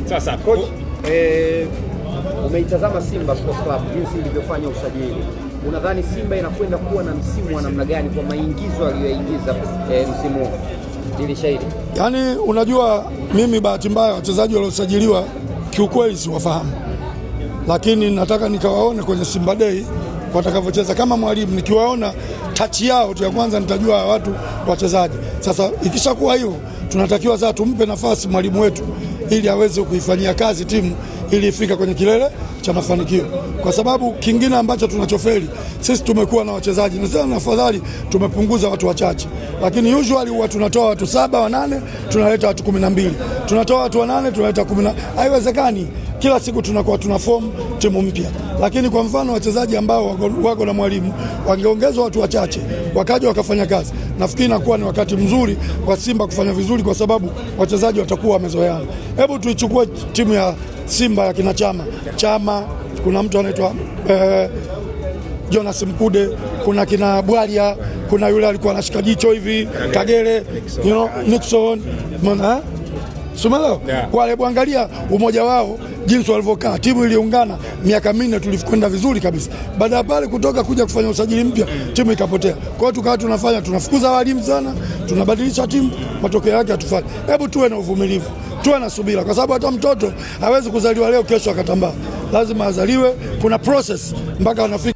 Sasa Coach, umeitazama Simba Sports Club jinsi ilivyofanya usajili, unadhani Simba inakwenda kuwa na msimu wa namna gani kwa maingizo aliyoingiza msimu huu dirisha hili? Yaani, unajua mimi bahati mbaya wachezaji waliosajiliwa kiukweli siwafahamu, lakini nataka nikawaone kwenye Simba Day watakavyocheza. Kama mwalimu nikiwaona touch yao tu ya kwanza nitajua watu wachezaji. Sasa ikishakuwa hivyo, tunatakiwa sasa tumpe nafasi mwalimu wetu ili aweze kuifanyia kazi timu ili ifike kwenye kilele cha mafanikio, kwa sababu kingine ambacho tunachofeli sisi tumekuwa na wachezaji nasema afadhali tumepunguza watu wachache, lakini usually huwa tunatoa watu saba wanane, tunaleta watu 12, tunatoa watu wanane tunaleta 10. Haiwezekani. Kila siku tunakuwa tuna form timu mpya, lakini kwa mfano wachezaji ambao wako na mwalimu wangeongezwa watu wachache wakaja wakafanya kazi, nafikiri inakuwa ni wakati mzuri wa Simba kufanya vizuri, kwa sababu wachezaji watakuwa wamezoeana. Hebu tuichukue timu ya Simba ya kina Chama Chama, kuna mtu anaitwa Jonas Mkude, kuna kina Bwalya, kuna yule alikuwa anashika jicho hivi Kagere, Nixon, umeona, Sumelo. Yeah. Wale angalia umoja wao jinsi walivyokaa, timu iliungana miaka 4 tulikwenda vizuri kabisa. Baada ya pale kutoka kuja kufanya usajili mpya, timu ikapotea. Kwa hiyo tukawa tunafanya tunafukuza walimu sana, tunabadilisha timu, matokeo yake hatufanyi. Hebu tuwe na uvumilivu, tuwe na subira, kwa sababu hata mtoto hawezi kuzaliwa leo kesho akatambaa. Lazima azaliwe, kuna process mpaka anafika.